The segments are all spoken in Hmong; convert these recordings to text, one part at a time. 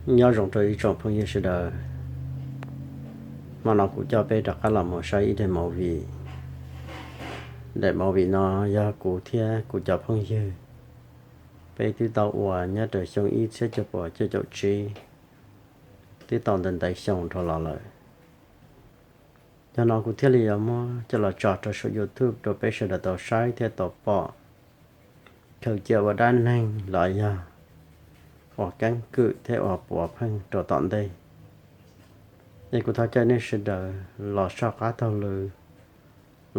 Nyob zoo rau ib tsoom phooj ywg sawv daws, hmo no kuv coj peb rov qab los mus saib ib daim movie. Daim movie no yog kuv thiab kuv cov phooj ywg peb twb tau ua nyob rau xyoo ib txhiab cuaj puas cuaj caum tsib, twb tau ntau ntau xyoo dhau los lawm. Yog no kuv thiaj li yuav muab coj los tso rau saum YouTube rau peb sawv daws tau saib thiab tau pom, khaws cia ua dab neeg los yog ua keeb kwm thiab ua puav pheej rau tom ntej. Es kuv thov caw nej sawv daws los soj qab taug lw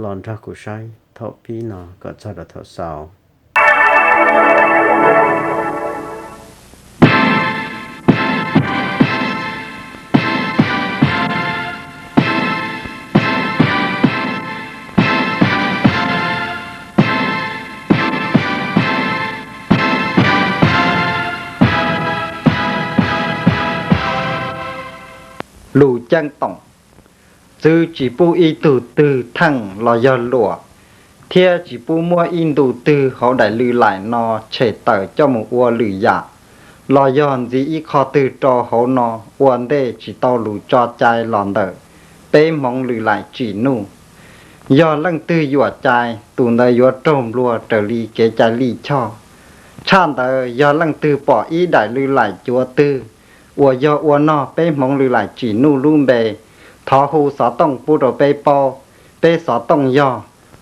los nrog kuv saib thaum pib no kom txog rau thaum xaus. Lus ceeb toom: Txwv tsis pub ib tug twg theej los yog luam, thiab tsis pub muab ib ntu twg hauv daim lwm laim no tshem tawm coj mus ua lwm yam, los yog ntxiv ib qho twg rau hauv no ua ntej tsis tau lus tso cai los ntawm peb hmoov lwm laim tsim nuj. Yog leej twg yuam cai, tus ntawd yuav raug nplua raws li kev cai lij choj. Tshaj ntawd, yog leej twg pom ib daim lwm laim cuav twg uas yog ua nog peb hmoov lwm laim tsim nuj lub npe, thov hu xov tooj pub rau peb paub. Peb xov tooj yog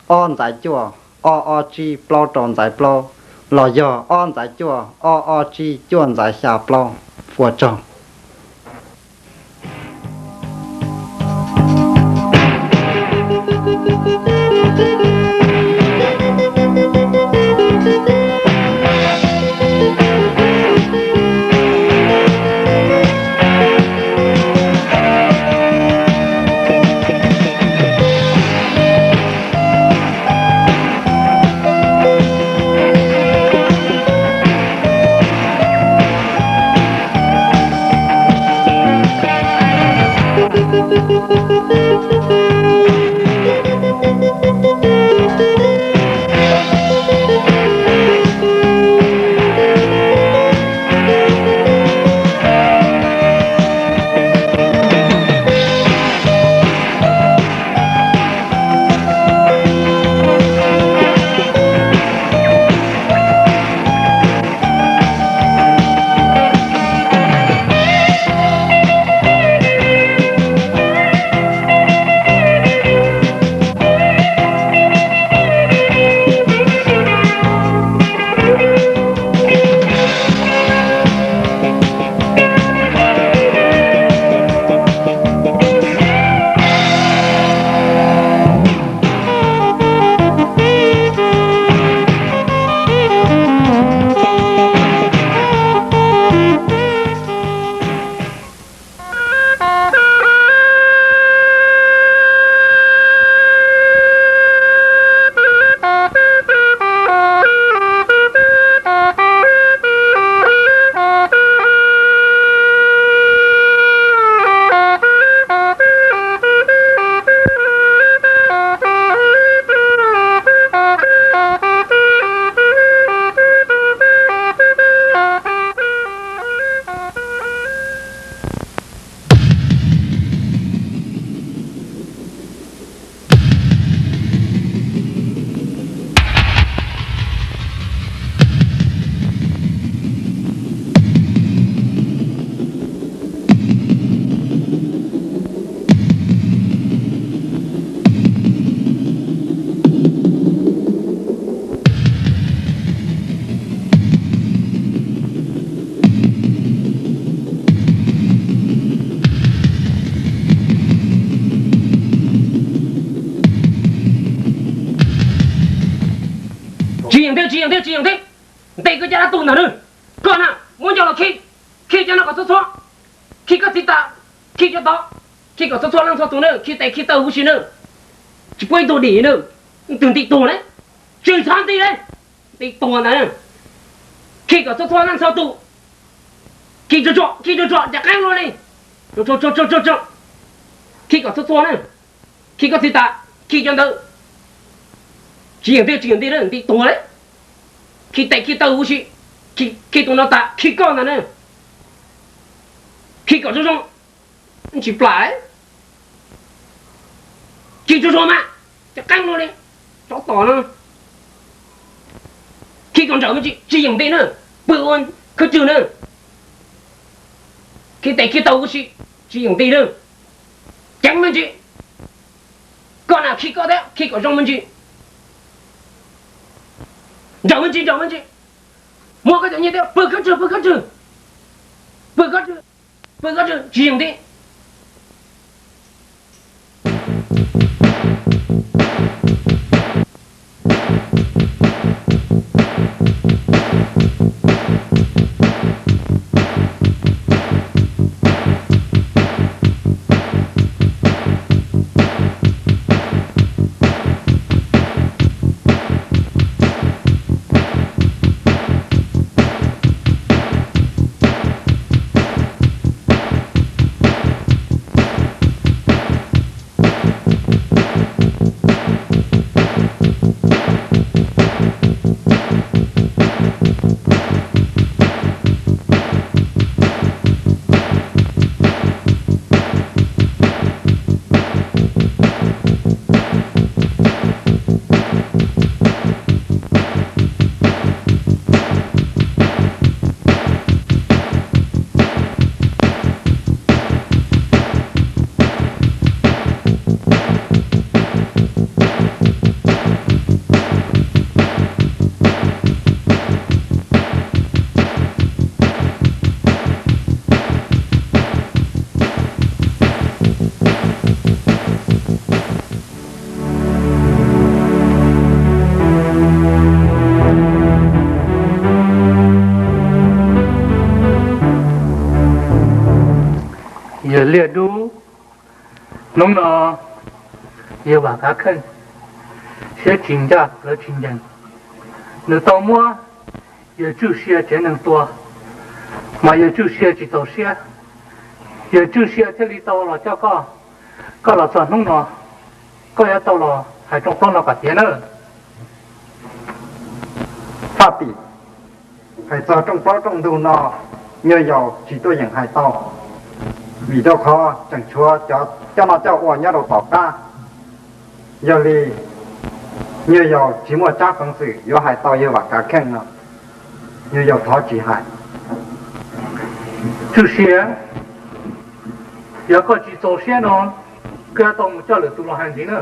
ob ntxaiv cuaj ob ob tsib plaub rau ntxaiv plaub, los yog ob ntxaiv cuaj ob ob tsib cuaj ntxaiv xya plaub. Ua tsaug. Tsis yeem thiab, tsis yeem thiab, tsis yeem thiab. Ntes koj caj dab tuag ntag na. Koj na, muab nco los khi, khi cov no kom txhua txhua. Khi koj txiv tas, khi cov tod, khi kom txhua txhua leej txhua tus na, khi tes khi taw huv si na. Tsis pub ib tug dim na, twg nti tuag ne. Tsis txhob nti ne, nti tuag ntag. Khi kom txhua txhua leej txhua tus. Khi tsuag tsuag, khi tsuag tsuag, cas qeeb luaj li. Tsuag tsuag, tsuag tsuag, tsuag tsuag. Khi kom txhua txhua na. Khi koj txiv tas, khi cov ntawd. Tsis yeem thiab, tsis yeem thiab, nti tuag ne. Khi tes khi taw huv si. Khi, khi tus no tas, khi koj ntag na. Khi kom zoo zoo, tsis plam, khi zoo zoo mas, cov qeej no li, tsov tom no. Khi kom nrawm me ntsis, tsis yeem nti na, pw ua khawb tswg na. Khi tes khi taw ua si, tsis yeem nti na. Ceev me ntsis, koj na khi koj thiab, khi kom zoo me ntsis. Nrawm me ntsis, nrawm me ntsis. Muab koj cov nyiaj thiab pw khawb tswg, pw khawb tswg, pw khawb tswg, pw khawb tswg, tsis yeem nti. Yawg Liaj Dub, hnub no yawg Vam Kav Kheej siab tsis ncaj plawv tsis ncees. Nws tau muab yawg Tswj Sia tsev neeg tua, mas yawg Tswj Sia tsis txaus siab, yawg Tswj Sia thiaj li tau los coj koj. Koj los txog hnub no, koj yuav tau los hais rooj plaub no kom tiav nawb. Faj Tim, hais txog rooj plaub rooj ntug no, nyuag yaus tsis tuaj yeem hais tau, vim rau qhov tseem tshuav cov coj noj coj ua nyob rau tom qab. Yog li nyuag yaus tsis muaj tsab peev xwm yuav hais tau yawg Vam Kav Kheej no, nyuag yaus thov tsis hais. Tswj Sia, yog koj tsis txaus siab no, koj yuav tau mus coj lwm tus los hais ntxiv na.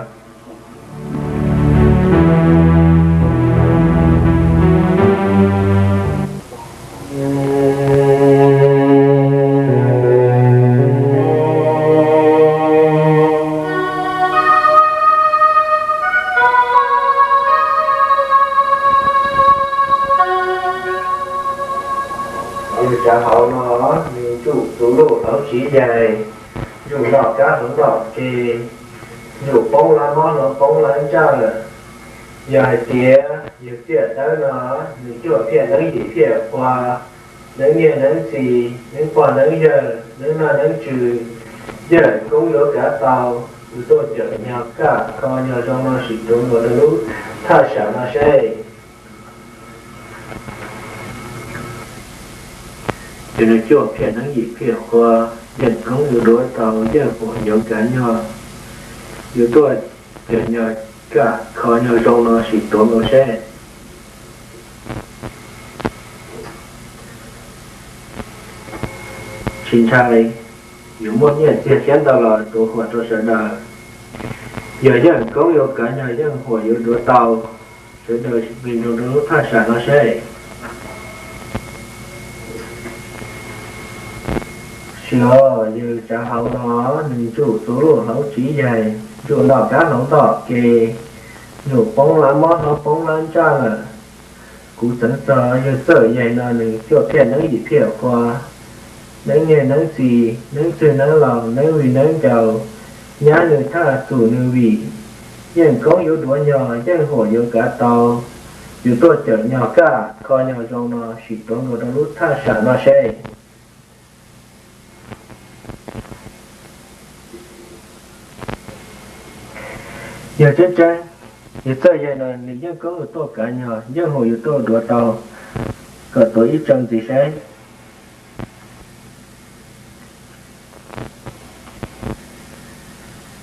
Yus tsav hauv no, nws tsuj txuv luj hauv tsis yaig, yus noj kab hloov noj ke, yus poob lawv mob hloov poob lawv ntsaj lawm. Yog hais tias yus tiaj dawb no, nws cuaj phiaj neeb yim phiaj qhua, neeb nyiaj neeb txiv, neeb pog neeb yawg, neeb noj neeb tswv, yawg koob yuav kav tau. Yus tuaj cawm nyog kaj kho nyog zoo no sim tuav nkaus rau lub thaj sam no seb. Ces nws cuaj phiaj neeb yim phiaj qhua, yeej koob yuav duav tau, yeej huam yuav kav nyog. Yus tuaj cawm nyog kaj kho nyog zoo no sim tuav nkaus seb. Tsis ntshai, yus muaj nyiaj txiag thiab ntau los tuav huam rau sawv daws. Yog yeej koob yuav kav nyog yeej huam yuav duav tau, sawv daws nqis nroos rau lub thaj sam no seb. Sim os, yus tsav hauv no, nws ntsuj txuv luj hauv tsis yaig, ntsuj noj kab hloov noj ke, nyuam poob lawv mob hloov poob lawv ntsaj lawm. Kuv txeev txog yawg Txawj Yaig no nws cuaj phiaj neeb yim phiaj qhua, neeb nyiaj neeb txiv, neeb txwg neeb laus, neeb vij neeb ncaus, nyab nws thaj xum nws vim, yeej koob yuav duav nyog yeej huam yuav kav tau. Yus tuaj cawm nyog kaj kho nyog zoo no sim tuav nkaus rau lub thaj sam no seb. Yog tseeb tseeb, yawg Txawj Yaig no nws yeej koob yuav tuaj kav nyog yeej huam yuav tuaj duav tau, kom tuav ib tsawg ntxiv seb.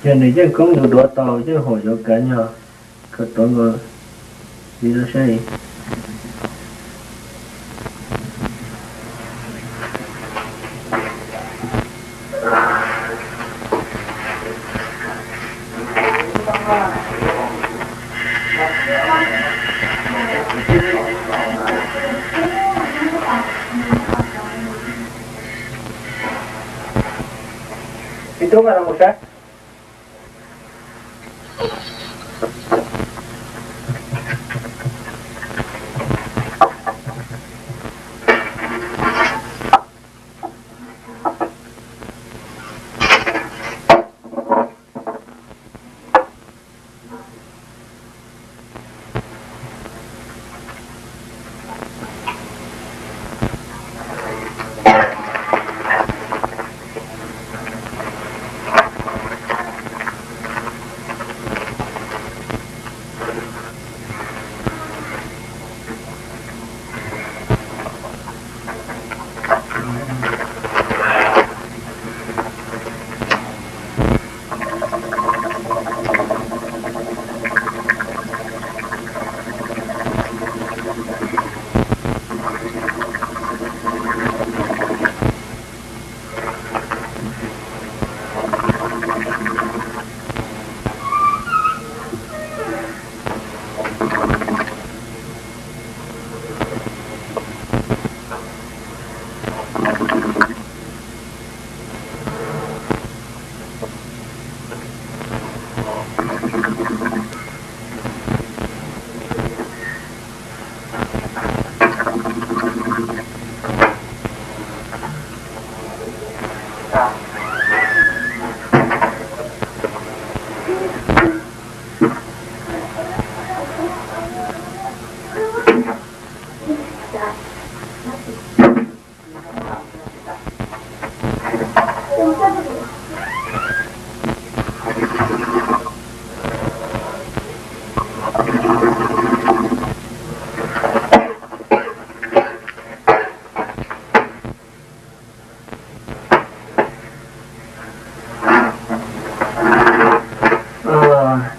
Yog nws yeej koob nws duav tau yeej haum yuav kav nyog koj tuav nkaus li no saib. Ib tug mas no mus saib.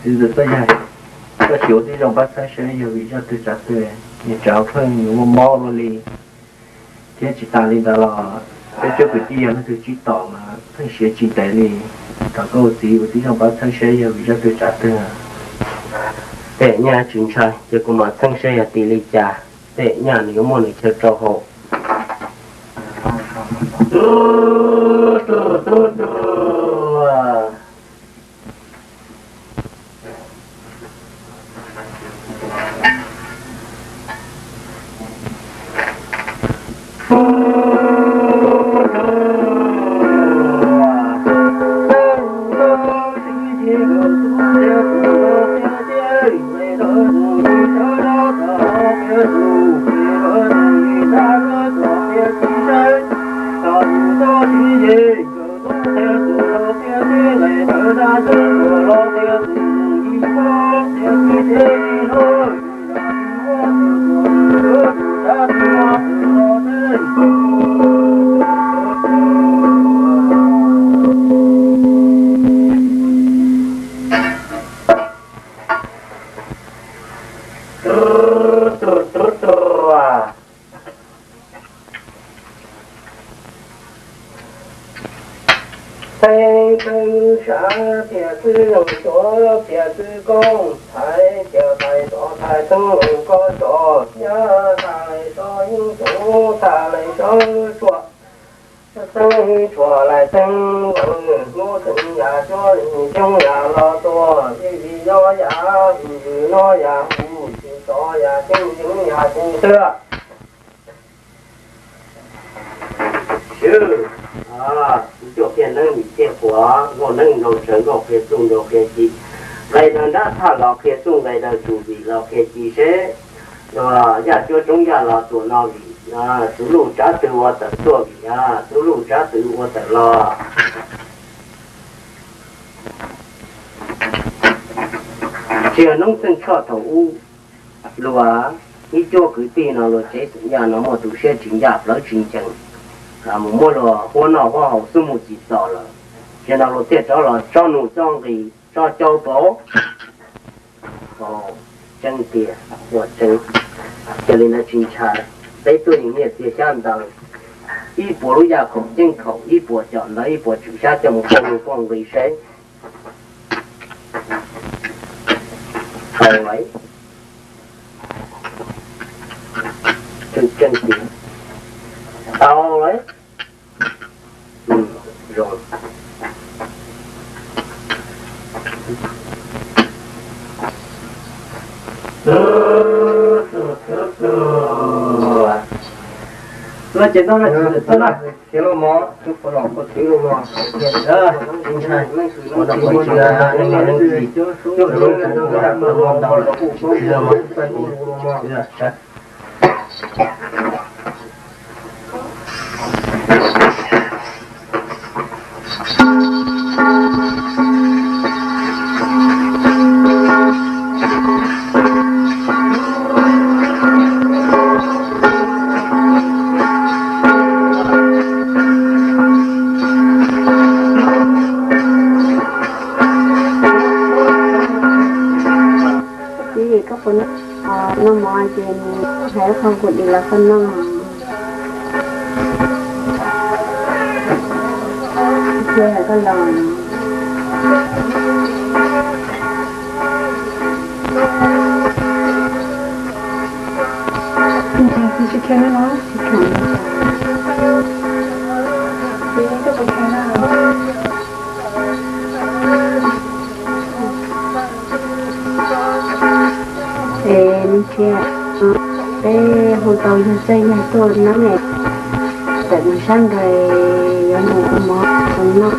Txiv ntxawm Txoj Yag, koj xyuas tib zoo pab txhawb saib yog vim zaj twg tsav twg, niag tsov pheej muaj mob luaj li. Thiab tsis tas li ntawd los peb cov kwv tij yog leej twg tsis tom mas pheej siav tsis ntev li. Thov koj ua txiv ua tib zoo pab txhawb saib yog vim zaj twg tsav twg. Tej nyaj tsis ntshai, ces kuv mam txhawb saib yog tim li cas. Tej nyaj nws yuav muaj nws chaw rau hauv. Txheeb txheeb sab tias txwj zoo tuav tias txwj koob, thaiv tias thaiv tso thaiv txheeb zoo koj tso, yog tag lais so yeej tub tag lais so tshuam, txheeb tshuam lais txheeb zoo, hnub txheeb yam cuab li xyoob yam los tuag, ib vim nyob yam vim vwm noj yam hu, tsis tso yam ceeb yeeb yam ceeb xwb. Swb, kuv cuaj kiag neeb yim ciaj puav, nkauj neeb nraug tsawv, nkauj qhia txuj nraug qhia ci, nqe daws nrab thaj los qhia txuj, nqe daws tsum vim los qhia ci seb, yaj cuab tsoob yaj los tuam no vim, tus luj tsav twg ua tawm tuaj vim, tus luj tsav twg ua tawm los. Tsis yog noob txeeg tshoj thaum ub, luag ib cuab kwv tij no luag tsev xeem Yaj no muaj tus siab tsis ncaj plawv tsis ncees, mus muab luag huab noj huab haus xub mus tsis txog lawm. Ces no luag thiaj rov los tso num tso nqis tso cau pauv. Tseeb tiag, ua tseeb. Cia li ntawd tsis ntshai, peb tuaj yeej nyiaj txiag xyab ntawv, ib puas lub yaj khaum ceeb khaum, ib puas cov ntawv, ib puas tswm xyab coj mus pauj num pauj nqis seb. Tau lawm. Tseeb tseeb tiag. Tau lawm. Zoo. Los ces tau na, tau na. Ces los mog, tus pov los koj twv los mog. Ntshai, ua no koj tsis ua neeg los neeg tsis, coj lub tus ua tus ua ntau lawm, tsis los mog. Txiv, koj puas noj mov ces hais qhov kuv dim los koj noj. Thiab hais koj los. Ntshai, tsis khiav no, tsis khiav. Txiv, koj puas khiav na? Es nws thiaj, peb hu tau yawg txawj yawg tuaj nab ne, tawm mus sab nraud yuav mus ua mov ua noj.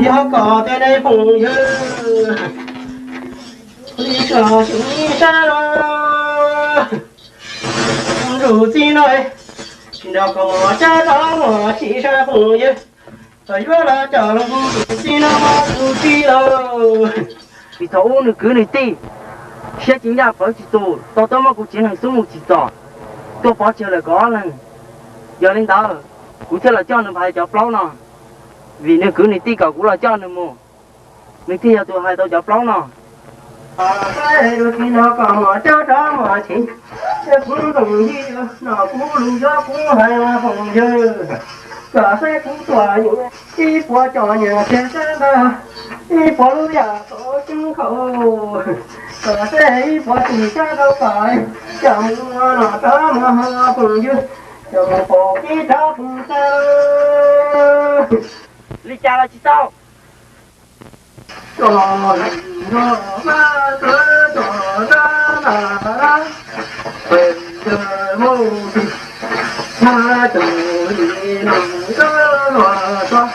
Yog koj tiag ne phooj ywg, li ko xyov sab los ntsuj txiv no, tsis nrog koj mus sab tod mus tsis sab phooj ywg, txawm yuav los coj los ntsuj txiv no mus ntsuj txiv lauj. Vim thaum ub nws kwv nws tij, siab tsis ncaj pawv tsis tus, tau tuaj muab kuv tsev neeg xub mus tsim txom, tuaj pov tseg lawm kom ob leeg. Yog li ntawd, kuv thiaj los coj nws npaj cov plaub no. Vim nws kwv nws tij kom kuv los coj nws mus, nws thiaj yog tus hais tau cov plaub no. Saib dua tsis no kom mus coj rov mus tsev, kuv nkoos yig no kuv lus yuav kuv hais foom yawg, kom saib kuv tuam yus ib puas cov nyias kiag sab npag, ib puas lub yam tau ceeb khaum, kom saib ib puas tis sab rau pam, coj mus no rov mus ho foom yawg, coj mus pom kib rov mus tag. Li cas los tsis tau. Cov no mas txawv cov rab na, pem ntawd mus tsis, mas cov li nus txawv luag txog,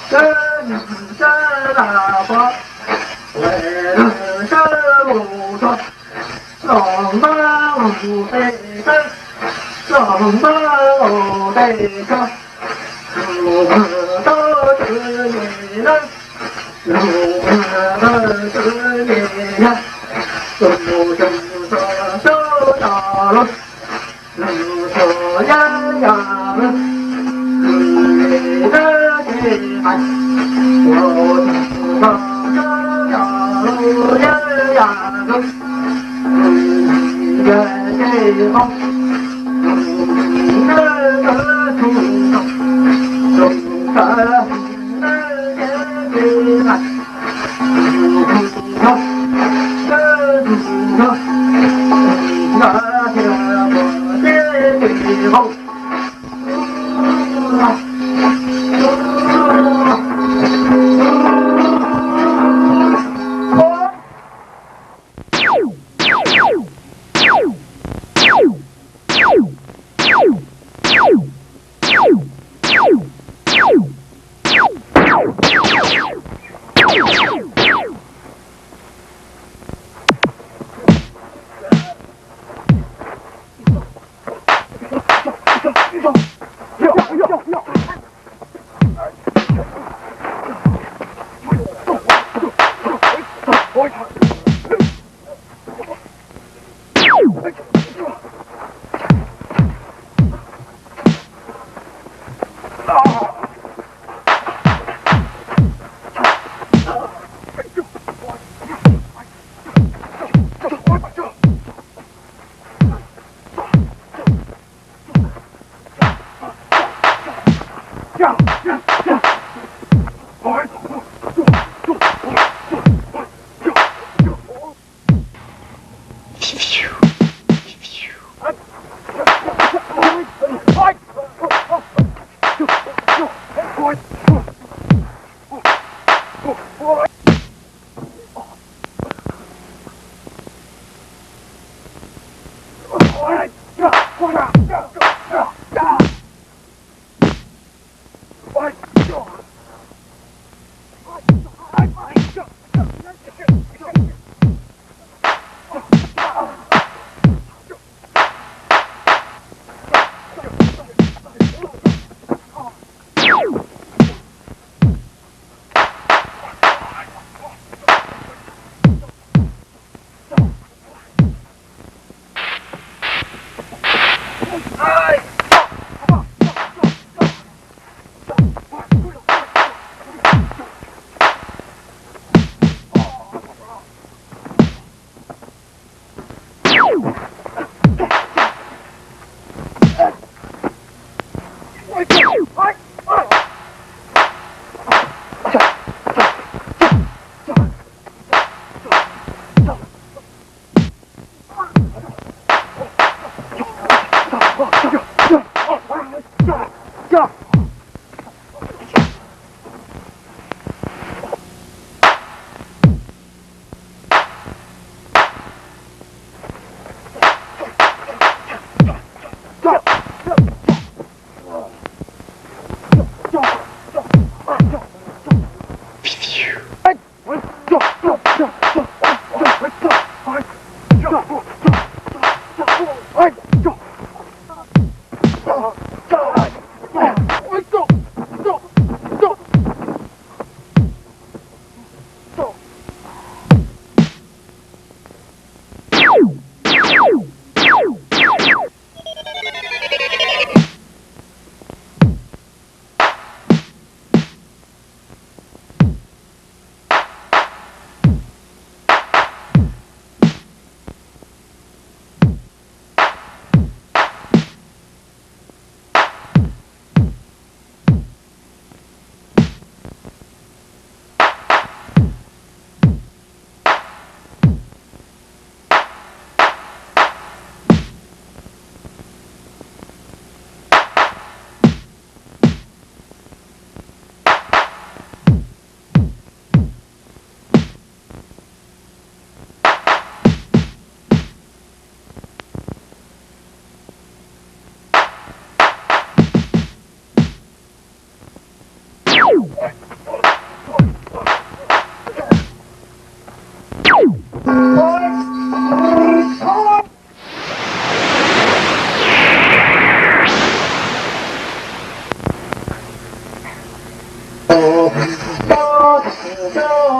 txawv nus txawv las pov, lawv txawv mus txog, los npab los pem txawv, los npab los pem txog, los tau txawv li na. Lus npawg txawv nyem nyag, lus txawv txawv txawv los, lus txawv yaj yam los, lus nyem nyag ces hais, lus txawv txawv yam los yaj yam los, lus nyem nyag ces qau, lus nyem nyag txawv txawv txawv, lus txawv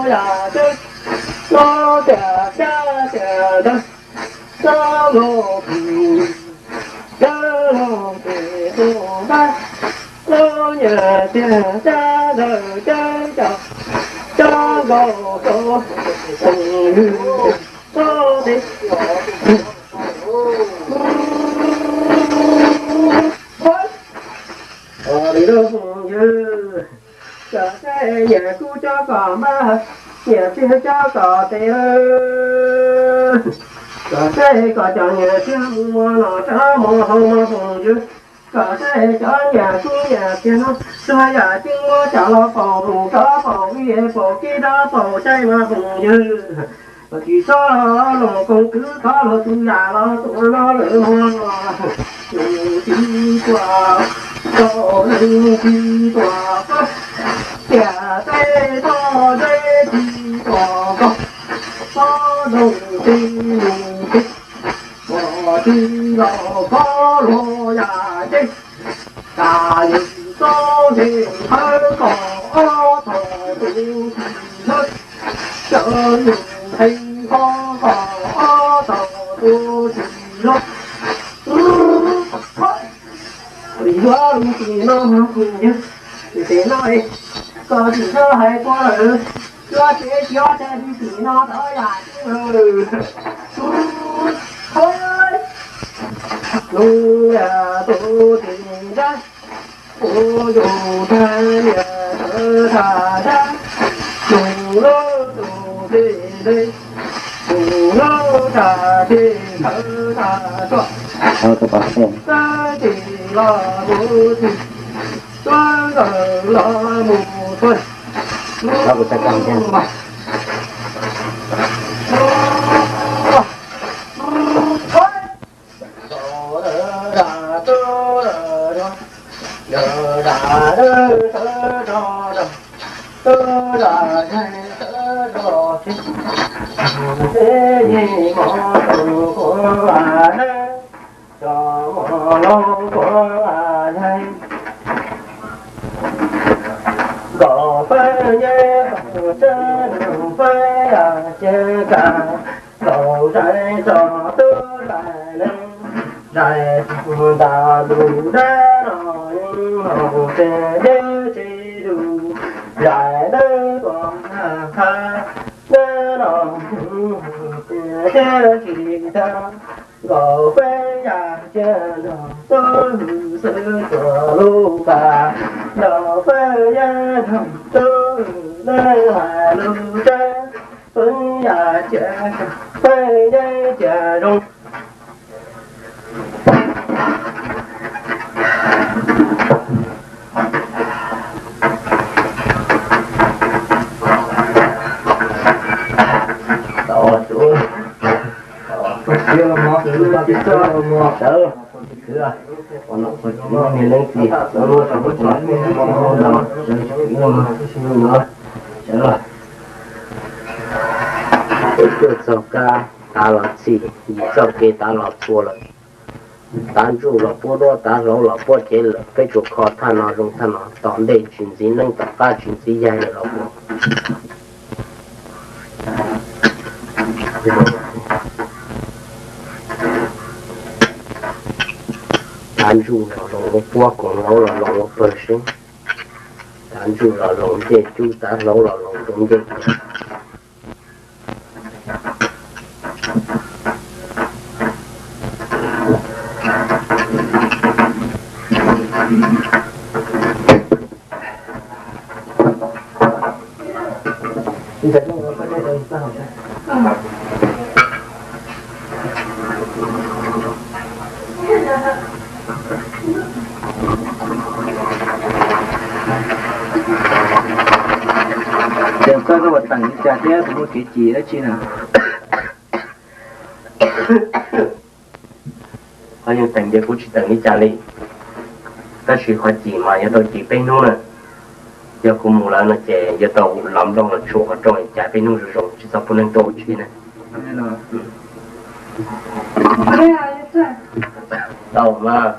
Yam twg no tiag tiag tiag ntawd, cov laus phooj ywg, cov laus tes tus npab, lub nyiam tiag tiag ntawd ceeb cov, cov nkauj hluas phooj ywg, cov tes li lub phooj ywg. Kom seb nyias kub cov kom npab, nyias tiag cov kom tes lawm. Kom seb kom cov nyias tiag mus mos nom tsob mos hau mos phooj ywg. Kom seb cov nyias kub nyias tiag no, tsuas yam ceeb muab cov los paum mus rov paum ib paum kib rov paum caij mos phooj ywg. Los tsis txhob los koom kwv thov luag tus yam los tuaj no lawm mog. Nws tsis tuaj tau, nws tsis tuaj pab, tiam teb toj zeb tsis tuaj nkaug, pob ntoos tsis mus tsis, pom tsis los kov luag yam ces, tas yus txob ntshe thawb kom ob tog tus tsis hlawv, cov yus nqhis pob kom ob tog tus tsis hlawv. Li yuav lub tsis no, tes no, koj tsis txhob hais kuv lawm, yuav tsev tsis ob tag li tsis no tau yam tseeb lawm. Nws yam tus tsis nrab, kuv yus tag niam sawv tag nrab, nws lub tus tsis ntev, nws lub tag tsis sawv tag tsuag, tag tsis los mus tsis, tuav nkawd los mus tsuag. Nkaum peb nyab kom tsab nus peb yam cia kam, nkaum zais tso tub zais leej, zais tso nta lus dab no yeej haus tsev deb tsis lus, zais dawb tuaj qha dab no yeej haus tsev deb tsis tau. Nkaum peb yam cia nrog tub hwm xwb tsuas lub pas, nkaum peb yam nrog tub hwm leej hais lus tseeb, peb yam cia, peb yam cia zoo. Sawv, pom nom pom tswv niag leej txiv, sawv, sawv, sawv, sawv, sawv, sawv, sawv, sawv, peb tuaj txog kab tav los txhim, yim txoj kev tav los txhua lawm. Tav ntsuj los puab duab, tav hlau los puab cev lawm, peb tsuas kho thaj no zoo thaj no, tom ntej tsis ntxiv neeb tom qab tsis ntxiv yaig lawm los puab. Tav ntsuj los loos ua puab, koom hlau los loos ua pawg seeb. Tav ntsuj los loos ncej cub, tav hlau los loos rau ncej cub. Ces koj ua teem li cas thiab, kuv muaj kev cim dab tsi na? Qhov yog teem ces kuv tsis teem li cas li, tab sis qhov cim mas yuav tau cim peb hnub na. Yog kuv mus lawm no ces yuav tau los nplooj los tshuam qhov rooj caiv peb hnub zoo zoo tsis txhob pub neeg tuaj ua tsheb na. Tau mas.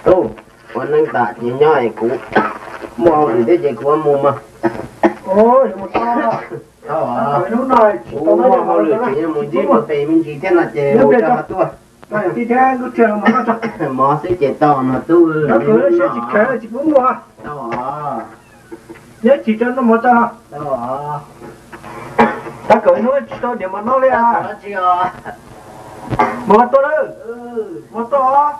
Tus ua neej tam ces nyob es kuv muaj hauj lwm thiab ces kuv mus mas. Kuv muaj hauj lwm ces mus ntsib mus pem me ntsis thiab no ces mus rau qhov tuaj. Mov xwb ces tau mas tub. Tau os. Tab kawm hnub tsis tau diav mov noj li a. Mov tuaj lawm. Mov tuaj os.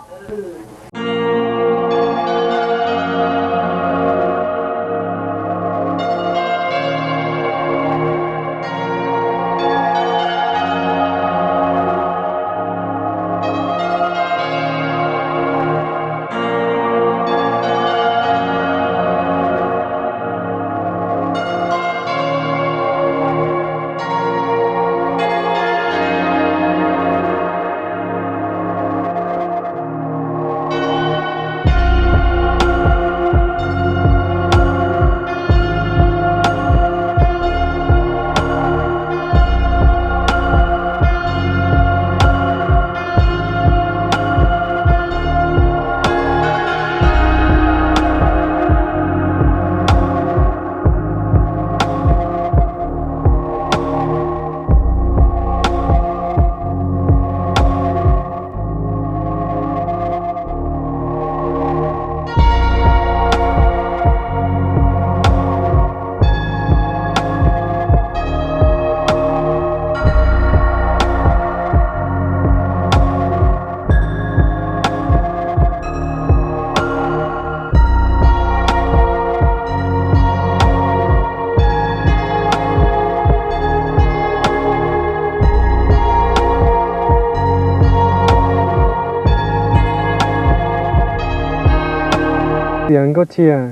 Tias Nkauj Txhiaj,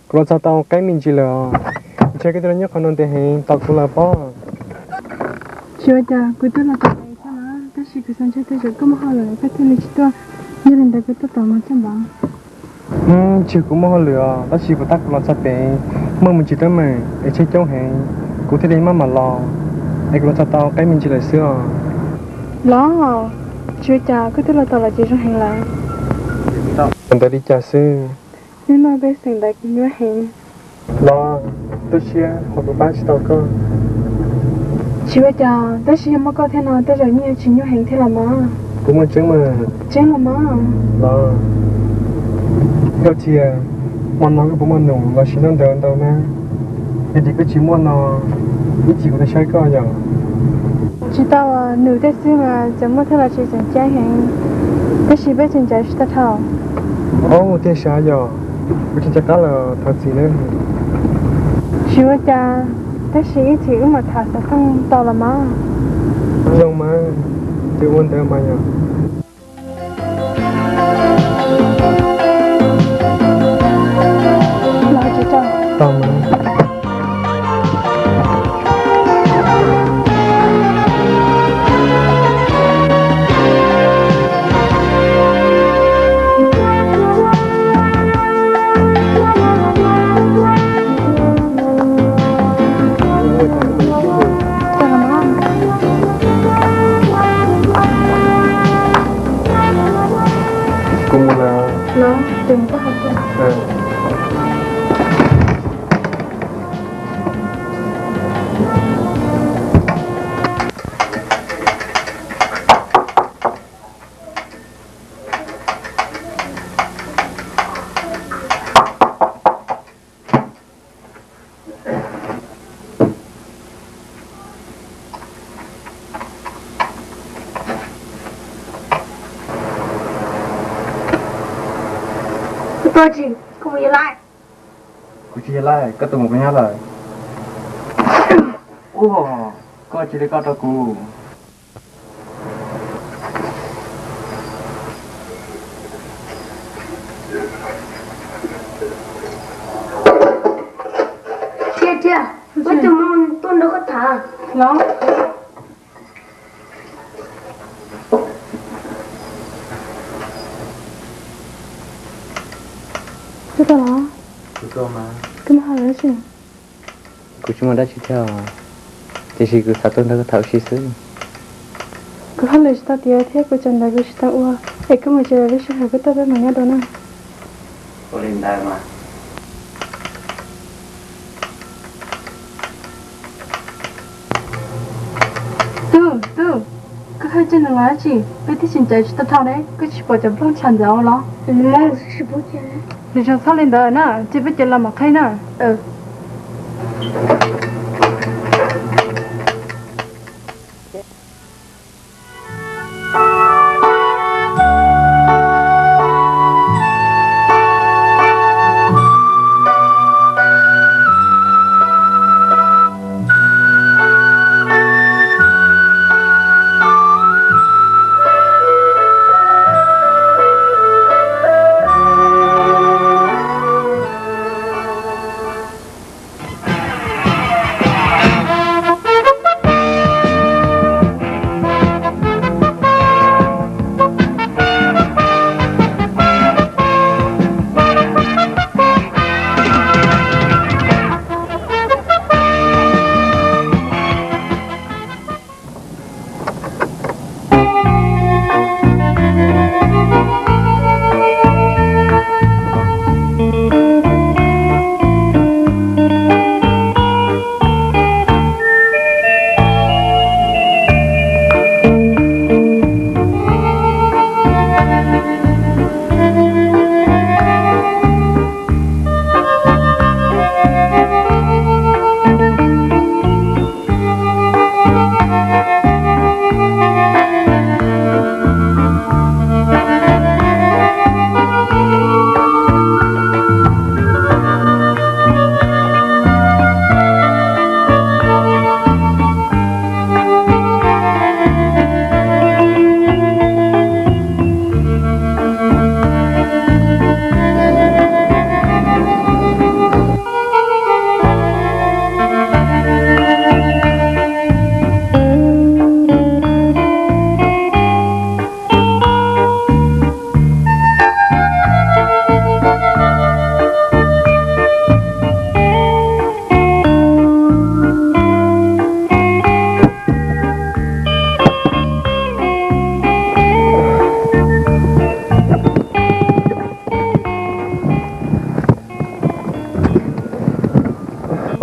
kuv los txog tau qaib me ntsis lawm os. Ntshai koj twb los nyob qhov no ntev heev tos kuv lawm pob. Tsis ua cas, kuv twb los tau ntev thiab na, tab sis kuv xav ntshe tej zaum koj muaj hauj lwm koj thiaj li tsis tuaj, yog li ntawd kuv tuaj tos mov txog npav. Tsis yog kuv muaj hauj lwm os, tab sis puas tab kuv los txog pem muaj me ntsis teeb meem es tsheb coob heev, kuv thiaj li maj mam los, es kuv los txog tau qaib me ntsis lawm xwb os. Los, tsis ua cas, koj twb los tau los ces zoo heev lawm. Ua ntawd li cas xwb? Hnub no peb xeem ntawv kuv nyuaj heev. Los, tu siab qhov kuv pab tsis tau koj. Tsis ua cas, tab sis yog muaj koj thiab no tej zaum yeej yuav tsis nyuaj heev thiab los mas. Kuv muaj tseeb mas. Tseeb los mas. Los, Nkauj Txhiaj, hmo no koj puas muaj num los sis noj ntawv ntau na? Yog tias koj tsis muaj no, ib chim kuv tuaj saib koj yom. Tsis tau, num tej xwb mas txawm muaj thiab los tsis tseem ceeb heev, tab sis peb tseem ncav tsis tau dhau. Ob, tiag sav yom, kuv tsis nco qab lawm thov txim nawb. Tsis ua cas, tab sis ib chim wb mam tham xov tooj tau los mas. Zoo mas, ces ua ntawd mas yom. Tau mas. Kuv mus lawm. Koj tsis, koj mus yog laij. Kuv tsis yog laij, koj tus mus kuv nyob lawm. Ua, koj cia li koj rau kuv. Tiag tiag, muaj tus muam tuaj nrog koj tham los. Twb tau los? Twb tau mas. Koj muaj hauj lwm dab tsi? Kuv tsis muaj dab tsi thiab, tiam sis kuv xav tuaj nrog koj tham ua si xwb. Kuv hauj lwm tsis tau tiav thiab kuv tsam ntawv kuv tsis tau ua, es koj mus tsev lawm lub sij hawm koj tuaj peb mam nyob dua na. Ua li ntawd mas. Tub, tub, koj haj tseem los dab tsi? Peb twb tsis ncaws tsis tau dhau ne, koj tsis pom cov nplooj ntshav ntawd los? Nws zoo txhob li ntawd na, cia peb cia los mam qhib na.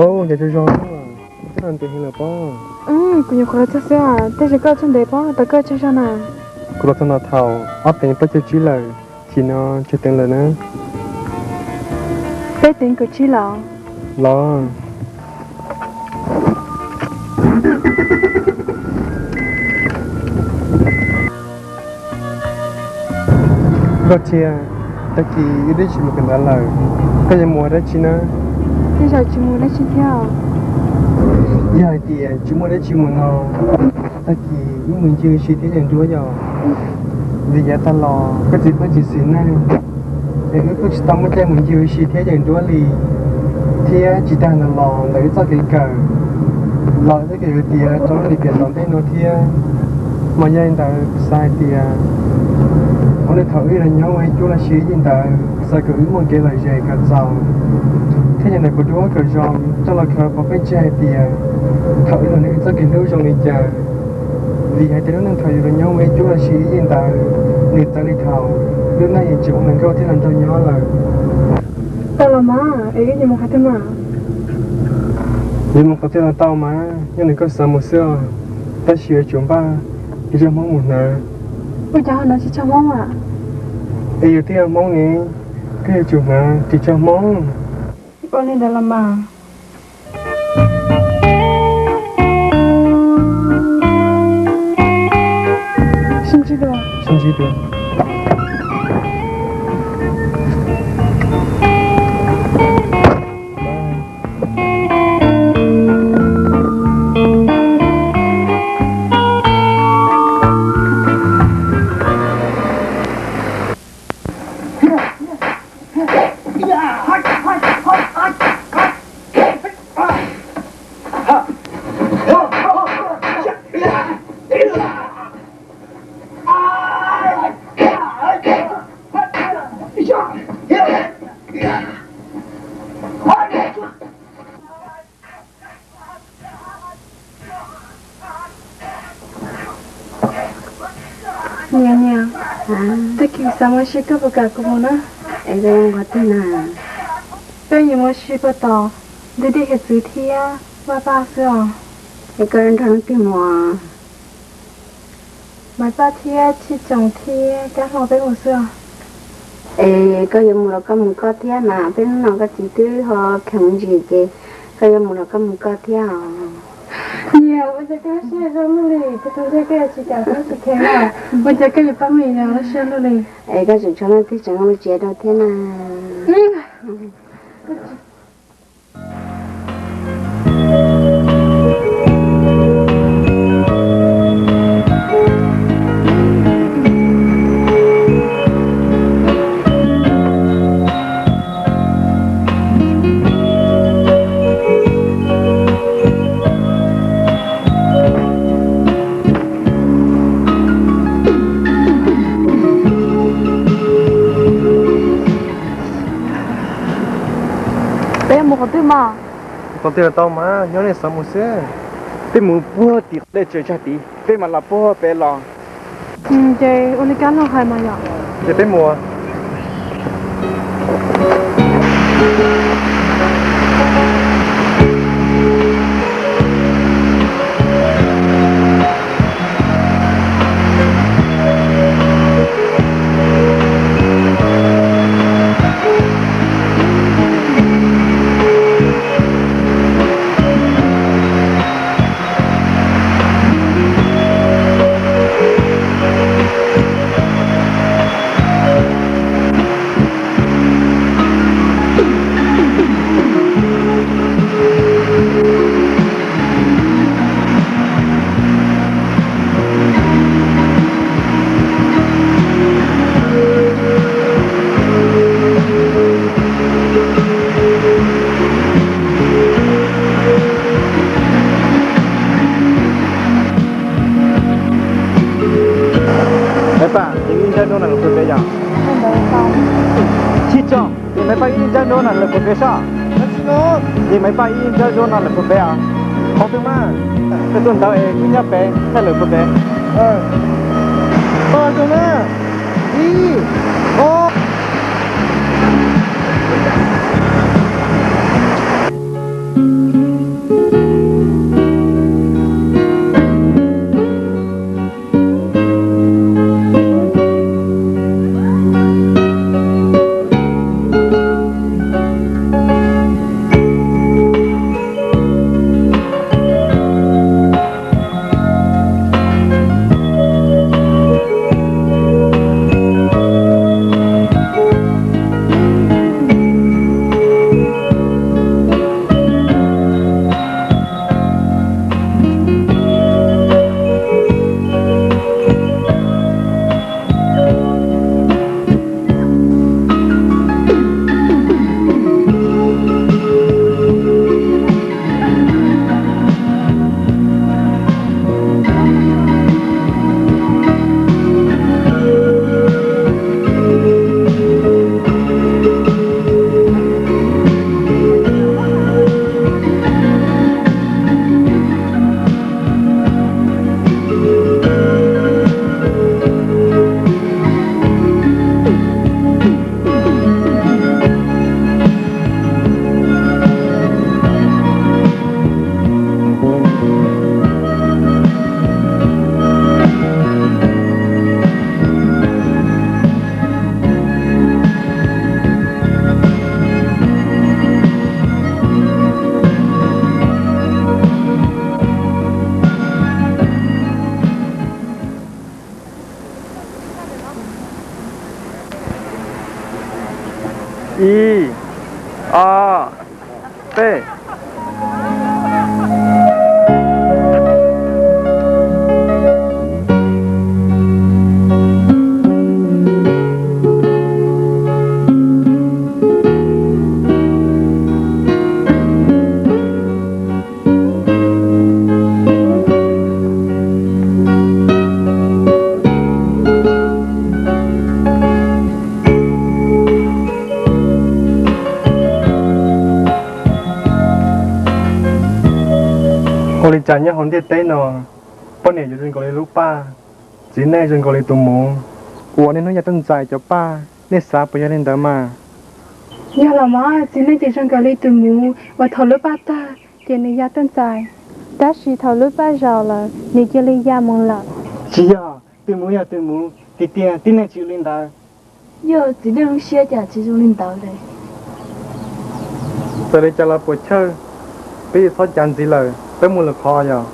Au, cas tsaug zog, twb los ntev heev lawm pob. Kuv nyuam qhuav los txog xwb, tej zaum koj tsaug ntev pob, tos koj tsaug zog na. Kuv los txog no thaum ob teev plaub caug tsib lawm, chim no tsawg teev lawm na? Peb teev kaum tsib los. Los. Nkauj Txhiaj, tag kis wb twb tsis mus kawm ntawv lawm, koj yuav mus ua dab tsi na? Tej zaum tsis mus dab tsi thiab. Yog hais tias tsis muaj dab tsi mus no, tag kis wb mus ncig ua si thiab yawm nruab yom. Vim yav tag los koj txiv pheej tsis xis neej, es wb kuj tsis tau muaj caij mus ncig ua si thiab yawm nruab li. Thiab tsis tag ntawd los ntawm wb txoj kev kawm los txoj kev hais tias rau lub lim piam tom ntej no thiab, mas yog li ntawd xav hais tias ua li thaum wb los nyob ua ib cuab los sis ib yig ntawd, xav kom wb muaj kev lom zem kom txaus, thiab yog ntawm kuv duab kom zoo coj los khaws pov pheej tseg hais tias thaum wb los nyob wb txoj kev hlub zoo li cas. Vim hais tias lub neej thaum yus los nyob ua ib cuab los sis ib yig ntawd, nws txawv li thaum lub neej yus tseem ua hluas nkauj thiab hluas nraug nyob lawm. Tau los mas, es wb yuav mus qhov twg mas? Yuav mus qhov twg los tau mas, yog nws koj xav mus xwb os. Tab sis yuav tsum npaj ib tsob hmoob mus hnav. Ua cas ho hnav tsis tshua hmoob a? Es yus twb yog hmoob ne, koj yuav tsum hnav ris tsho hmoob. Ua li ntawd los mas. Sib ntsib dua. Sib ntsib dua. Niam, niam, tag kis xav mus ua si koj puas kam kuv mus na? Es koj yuav mus qhov twg na? Peb yuav mus ua si puag tom ntug dej hiav txwv thiab Maiv Paj xwb os. Es koj yuav nrog leej twg mus? Maiv Paj thiab Txhiaj Txoos thiab Kab Hlau peb mus xwb os. Es koj yuav mus los koj mus koj thiab mas, peb hnub no koj txiv twb ho kheev ntsis ces koj yuav mus los koj mus koj thiab os. Niam, ua cas koj siab zoo luaj li, kuv tus ntxhais koj yuav tsis kam koj tsis kheev na, ua cas koj yuav pab me nyuam lub siab luaj li? Es koj tseem tshuav leej twg tseem ua tsiav rau thiab na? Peb mus qhov twg mas? Qhov twg los tau mas, nyob nej xav mus xwb. Peb mus puag tim qhov dej tsaws tsag tid, peb mam los puag pem los. Ces ua li Kab Hlau hais mas yom. Ces peb mus. Maiv Paj, ces wb ib nrab nruab no lawm puag pem yom? Tsis tso, ces Maiv Paj ib nrab nruab no lawm puag pem soj. Ces Maiv Paj ib nrab nruab no lawm puag pem os. Qhov twg mas, koj tuaj ntawd es wb nyob pem, nyob lawm puag pem. Ib, ob. Ib, ob, peb. Ua li cas nyob hauv ntiaj teb no, poj niam yuav zoo nkaus li lub paj, Txiv neej zoo nkaus li tus muv uas niaj hnub ya roj ntxais cov paj, nej xav puas yog li ntawd mas? Yog los mas, txiv neej ces zoo nkaus li tus muv uas thaum lub paj tawg ces nws ya roj ntxais, tab sis thaum lub paj zaum lawm nws cia li ya mus lawm. Tsis yog, tus muv yog tus muv tiag tiag, tib neeg tsis zoo li ntawd. Yog txiv neej lub siab cas tsis zoo li ntawd li. Txawm li cas los puas chawj, peb yuav txhob cav ntxiv lawm, peb mus lwm qhov yog.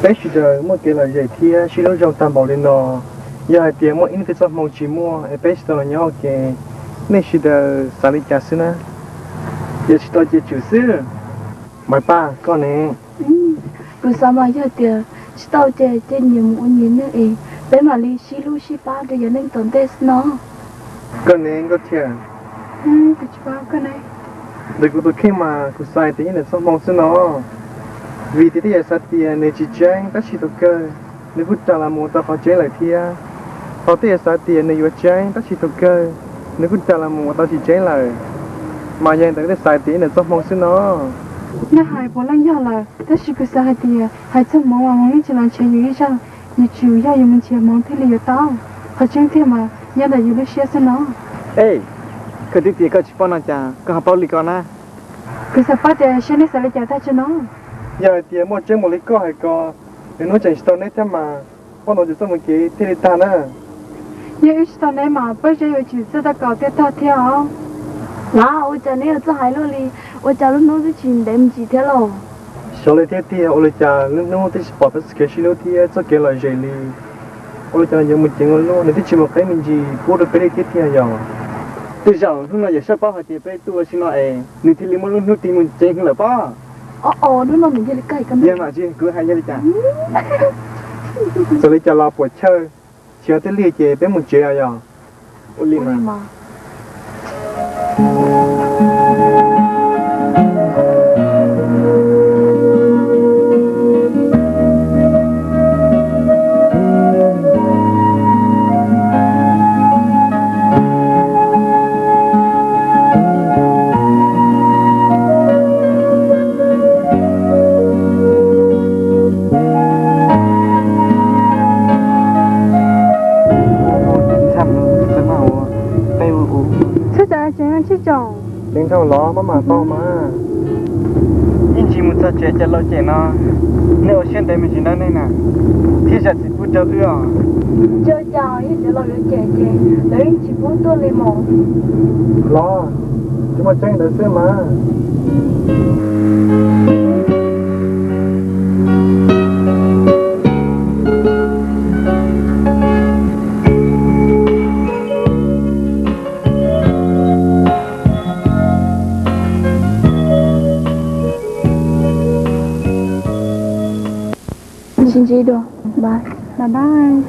Peb sawv daws muaj kev lom zem thiab sib hlub zoo tag npaum li no, yog hais tias muaj ib hnub twg txoj hmoo tsis muaj es peb tsis tau los nyob ua ke, nej sawv daws xav li cas xwb na? Yog tsis tau ces tsum xwb. Maiv Paj, koj ne? Kuv xav mas yog tias tsis tau ces cia nyias mus ua nyias neej es peb mam li sib hlub sib pab rau yav neej tom ntej xwb no. Koj ne Nkauj Thiaj? Ntawm kuv tus kheej mas kuv xav hais tias yeej ntawm txoj hmoo xwb no, vim tias tej yam xav tias nws tsis tseeb tab sis thaum kawg nws kuj rais los mus ua tau qhov tseeb lawm thiab. Ho tej yam xav tias nws yuav tseeb tab sis thaum kawg nws kuj rais los mus ua tau tsis tseeb lawm, mas yog li ntawd kuv thiaj xav tias yeej ntawm txoj hmoo xwb no. Nej hais puav leej yog lawm, tab sis kuv xav hais tias hais txog hmoov mas hmoov yeej tsis los nrhiav yus ib zaug, yuav tsum yog yus mus nrhiav hmoov thiaj li yuav tau. Qhov tseeb tiag mas nyob ntawm yus lub siab xwb no. Ej, koj twb tias koj tsis paub no cas koj ho paub li ko na? Kuv xav paub tias seb nej xav li cas tag tso no. Yog hais tias muaj tseeb npaum li koj hais ko, lwm hnub tseem tsis tau neb thiab mas. Poj no ces txoj mus kev thiaj li tag na. Yog wb tsis tau neb mas Paj Zeb yuav tsis txawj tau kaus thiaj tag thiab os. Los ua cas neb yuav txawj hais luaj li, ua cas lub hnub twb tsis ntev me ntsis thiab lauj? Xyov li thiab tiag, ua li cas lub hnub twb tsis pom tau txoj kev sib hlub thiab txoj kev lom zem li. Ua li cas nws yuav mus ceev ua luaj, nws twb tsis mus qeeb me ntsis pub rau peb li thiab tiag yog? Tej zaum hnub no yawm saub paub hais tias peb tuaj ua si no es nws thiaj li muab lub hnub tig mus ceev lawm pob. Yog mam tsis kuv hais yog li cas? Txawm li cas los puas chawj, tsis yog twb lig ces peb mus tsev os yog? Ua li mas. Txhob txav tsev no tsib tsoom. Deev dhau los maj mam tau mas. Ib ntsis mus txog tsev cov laus cem no, nej ua siab ntev me ntsis nawb nej na, thiaj zam txim pub rau wb os. Tsis ua cas, yog cov laus yuav cem ces lawv yeej tsis pub tuaj li mas. Los, tsis muaj tseeb ntawd xwb mas. Sib ntsib dua. Bye. Bye bye.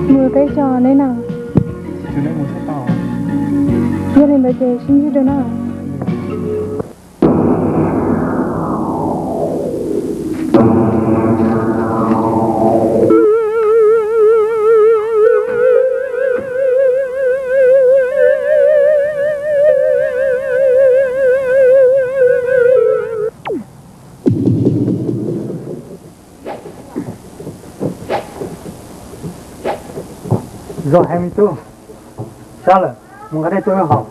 Mus peb tso neb na. Yog li ntawd ces sib ntsib dua na. Zoo heev me tub, sab lawm, mus nqa dej tuaj wb haus.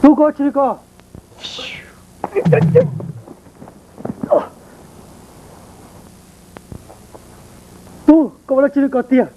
Tub, koj ua tsi li ko? Tub, koj ua dab tsi li ko tiag?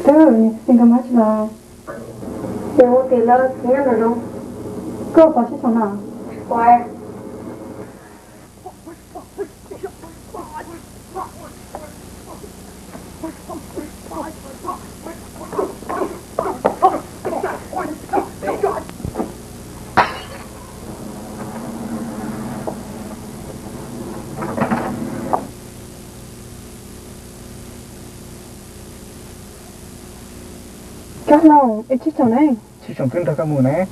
Twb, koj mus tsis los? Ces ua tiag lawm, nyob nram zoov. Koj puas sib xav na? Kab Hlau, es Tsib Tsoom ne? Tsib Tsoom twb nrog koj mus ne.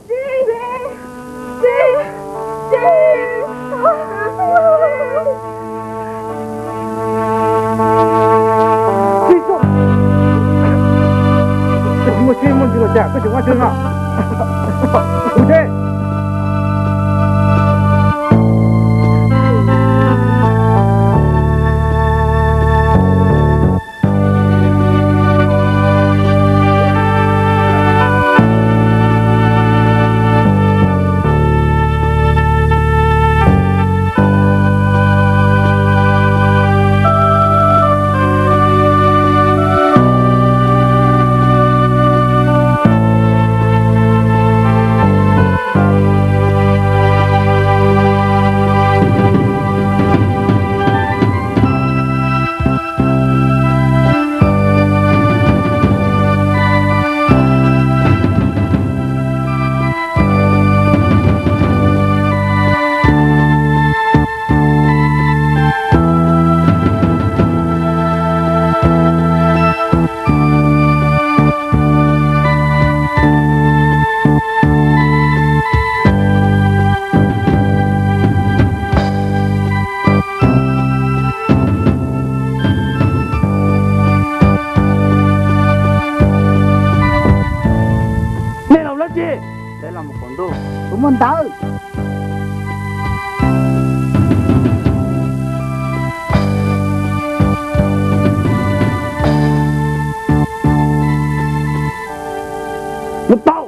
Tib, tib, tsis ua. Muaj tsheb muaj ntsis los cas koj tseem ua tsheb no? Ua tsheb. Nej los dab tsi? Peb los mus qaum ntuj, kuv muaj ntawv. Mus tau.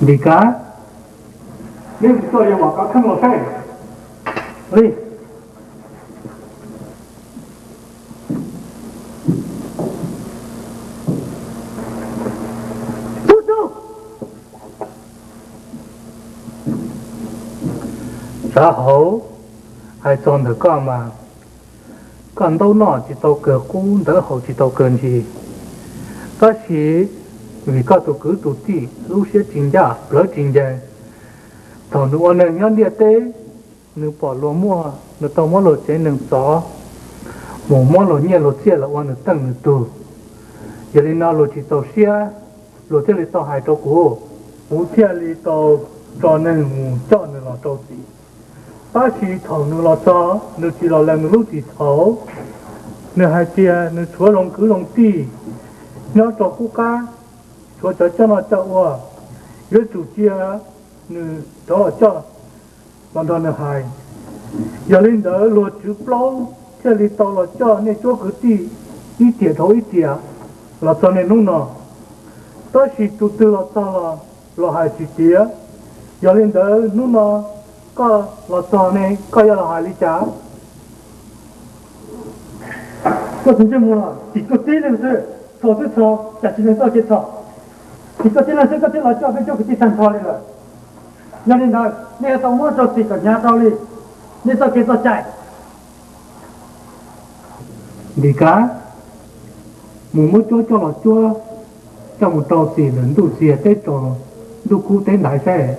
Li kav, neb mus coj yawg Vam Kav Kheej los saib. Li. Tsav hauv, hais txog ntawm koj mas, koj ntaub noj tsis tau kawg qub, ntawv haus tsis tau kawg ntsis. Tab sis vim koj tus kwv tus tij lub siab tsis ncaj plawv tsis ncees, thaum nws ua neeg nyob ntiaj teb, nws pom luag muaj, nws tau muab luag tsev neeg txov, mus muab luag nyiaj luag txiaj los ua nws teej nws tug. Yog li no luag tsis txaus siab, luag thiaj li tau hais rau kuv, kuv thiaj li tau tso neeg mus coj nws los rau txim. Tab sis thaum nws los txog, nws tsis los lees nws lub txim txhaum. Nws hais tias nws tshuav zoo kwv zoo tij nyob rau qub qab, tshuav cov coj noj coj ua, yuav tsum cia nws rov los coj los nrog nws hais. Yog li ntawd luag tswv plaub thiaj li tau los coj nej cuab kwv tij ib tiam dhau ib tiam los txog niaj hnub no. Tab sis tus twg los txog los, los hais tsis tiav. Yog li ntawd hnub no koj los txog ne, koj yuav los hais li cas? Koj tus ntsej muag tsis tuag tib leeg xwb, txhaum twb txhaum, cas tsis lees txoj kev txhaum. Tsis tuag tib leeg xwb koj thiaj los coj peb cuab kwv tij tag nrho li lawm. Yog li ntawd nej yuav tau muab rau txim kom hnyav rau li nej txoj kev txoj cai. Ntim kav, mus muab cuab coj los cuab, coj mus rau txim ntawm ntuj txiag teb tsaus, ntuj kub teb ntaiv saib.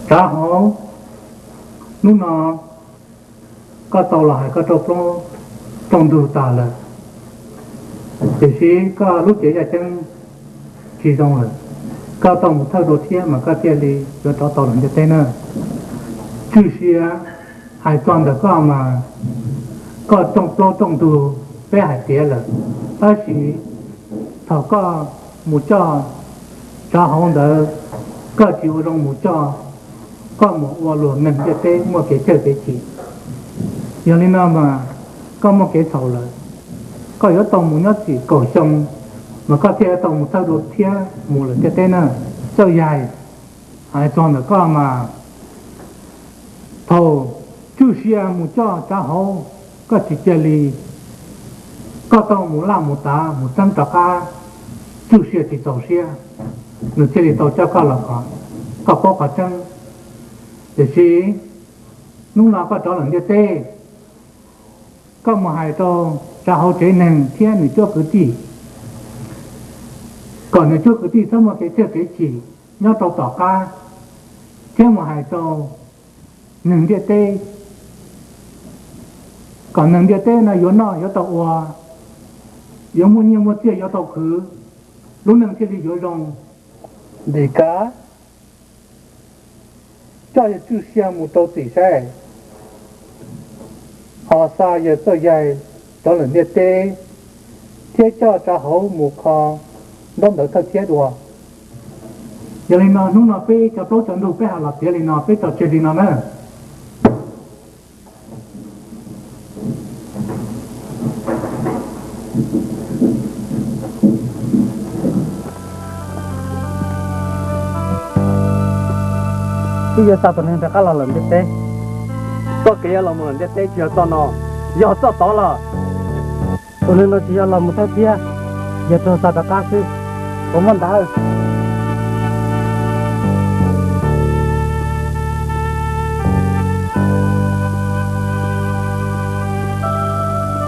Tsav hauv, hnub no koj tau los hais koj rooj plaub rooj ntug tas lawm, tiam sis koj lub cev yaj ceeb tsis zoo lawm. Koj tau mus thawj dua thiab mas koj thiaj li yuav rov tau los ntiaj teb na. Txwj sia hais txog ntawm koj mas koj rooj plaub rooj ntug peb hais tiav lawm, tab sis thaum koj mus coj tsav hauv ntawd, koj tsis ua zoo mus coj, koj mus ua luag neeg ntiaj teb muaj kev cawj kev chim. Yog li no mas koj muaj kev txhaum lawm, koj yuav tau mus nyob txim kaum xyoo mas koj thiaj yuav tau mus thawj dua thiab mus lawm ntiaj teb na. Txawj yaig hais txog ntawm koj mas thaum txwj sia mus coj tsav hauv, koj tsis cia li, koj tau mus laj mus tav mus txeeb rov qab, txwj sia tsis txaus siab, nws thiaj li tau coj koj los kom koj paub qhov tseeb. Tiam sis hnub no koj rov lawm ntiaj teb, koj mus hais rau tsav hauv tsev neeg thiab nws cuab kwv tij, kom nws cuab kwv tij txhob muaj kev cawj kev chim nyob rau tom qab, thiab mus hais rau neeg ntiaj teb, kom neeg ntiaj teb no yuav noj yuav tau ua, yuav muaj nyiaj muaj txiaj yuav tau khwv, lub neej thiaj li yuav zoo. Ntim kav, coj yawg txwj sia mus rau txim saib, ho xa yawg txawj yaig rov lawm ntiaj teb, thiab coj tsav hauv mus kho ntaub ntawv thawj thiab dua. Yog li no hnub no peb cov plaub cov ntug peb hais los tiav li no, peb tso tseg li no na. Wb yuav xa tus neeg rov qab los lawm ntiaj teb. Txoj kev yuav los mus lawm ntiaj teb tsis yog txoj no, yog txoj tod lawm. Tus neeg no tsis yog los mus thawj thiab, yog raug xa rov qab xwb. Puas muaj ntawv?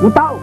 Kuv tau.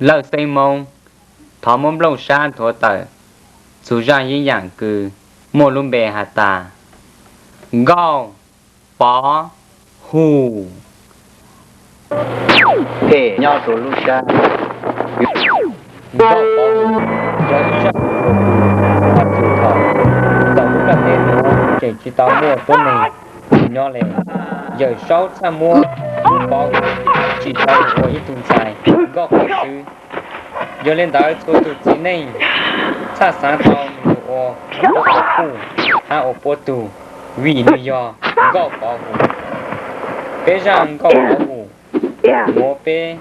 Lawj xeeb Hmoob, thov muab Nplooj Sab nthuav tawm txhua zaj yeeb yam kws muaj lub npe has tas Nkauj Pov Hum. Phem nyob rua lub sab. Nkauj Pov Hum yog ib zaj lus kws tau txhim thaum ntawm lub caij ntuj nuav tseem tsis tau muaj tuab neeg nyob le. Yawm Saub txhaj muab lub Pov Hum tsim tau ua ib tug ntxhais nkauj qhov swb. Yog le ntawd txhua tug txiv neej txhaj xaav tau nwg ua puab quas puj hab ua puab tug, vim nwg yog Nkauj Pov Hum. Peb zaj Nkauj Pov Hum nuav peb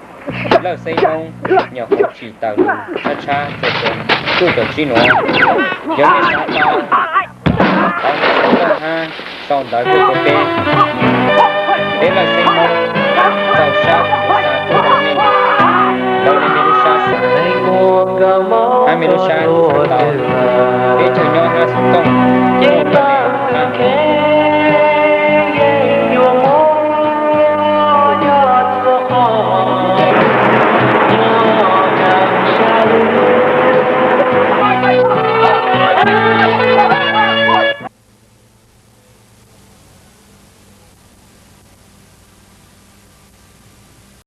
Lawj Xeeb Hmoob nyuam qhuav tsim tawm lug tshab tshab rua cov tub cov tsib nuav. Yog mej xaav tau, thov sau nkauj hab sau ntawv tuaj rua peb. Peb Lawj Xeeb Hmoob rau sab kuv yuav xa tuaj rua mej, ntawd le mej lub sab xaav hab mej lub sab tau. Peb caug nyob hab xov tooj tuaj rua mej hab.